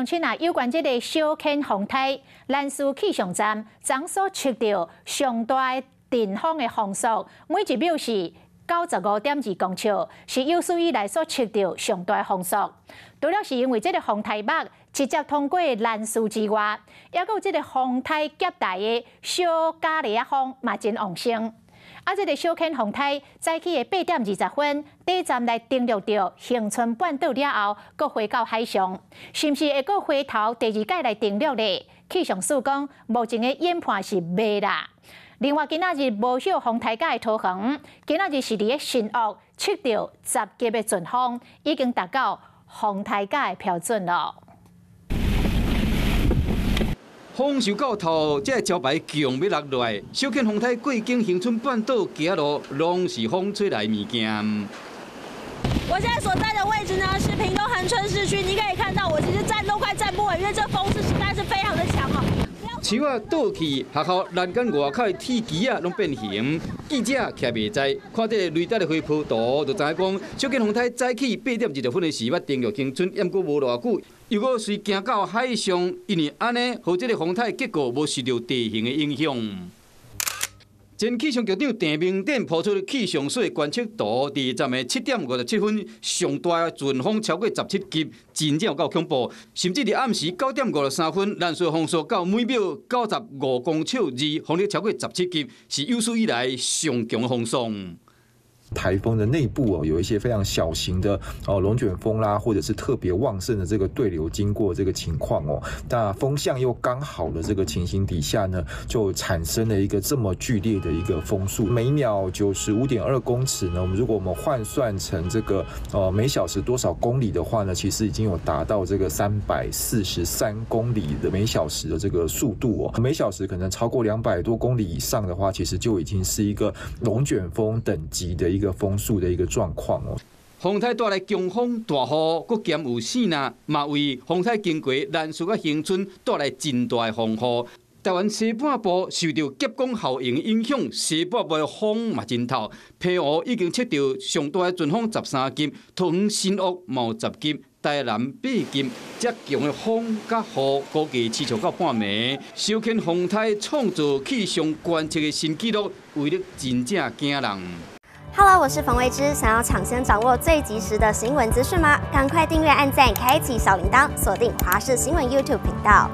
鄉親啊，有關這个小犬風颱，蘭嶼氣象站昨所測著上大陣風的風速，每一秒是95.2公尺，是有史以來所測著上大風速。除了是因為這个風颱目直接通過蘭嶼之外，抑閣有這个風颱夾帶的小加利亞風嘛真旺盛。啊，這个小犬風颱早起的8點20分，短暫來登陸著恆春半島了後，閣回到海上，是毋是會閣回頭第二擺來登陸咧？氣象署講，目前的研判是袂啦。另外，今仔日無許風颱甲的桃園，今仔日是佇咧新屋測著10級的陣風，已經達到風颱甲的標準囉。風勢夠透，這个招牌強欲落落來。小犬風颱過境恆春半島，街仔路攏是風吹來物件。我現在所在的位置呢，是屏東恆春市區。你可以看到，我其實站都快站不穩，因為這風勢實在是非常的強哦。樹仔倒去，學校欄杆外口的鐵枝仔攏變形。記者徛袂在，看這个雷達的飛波圖，就知影講，小犬風颱早起8點20分的時，欲登陸恆春，毋過無偌久，又閣隨行到海上，因為按呢，予這个風颱結果無受著地形的影響。前氣象局長鄭明典拋出氣象署的觀測圖，佇昨暝7點57分，上大陣風超過17級，真正有夠恐怖。甚至佇暗時9點53分，蘭嶼風速到每秒95.2公尺，風力超過十七級，是有史以來上強的風速。颱風的內部哦，有一些非常小型的哦龍捲風啦，或者是特別旺盛的這個對流經過這個情況哦，那風向又剛好的這個情形底下呢，就產生了一個這麼劇烈的一個風速，每秒95.2公尺呢。我們如果我們換算成這個每小時多少公里的話呢，其實已經有達到這個343公里的每小時的這個速度哦，每小時可能超過200多公里以上的話，其實就已經是一個龍捲風等級的一個風速的一個狀況哦。風颱帶來強風大雨，閣兼有爍爁，嘛為風颱經過蘭嶼佮恆春帶來真大的風雨。台灣西半部受著夾江效應影響，西半部的風嘛真透。澎湖已經測著上大的陣風13級，桃園新屋嘛有10級，台南8級。遮強的風佮雨，估計持續到半暝。小犬風颱創造氣象觀測的新紀錄，威力真正驚人。 Hello，我是馮慧芝。想要搶先掌握最及時的新聞資訊嗎？趕快訂閱、按讚、開啟小鈴鐺，鎖定華視新聞 YouTube 頻道。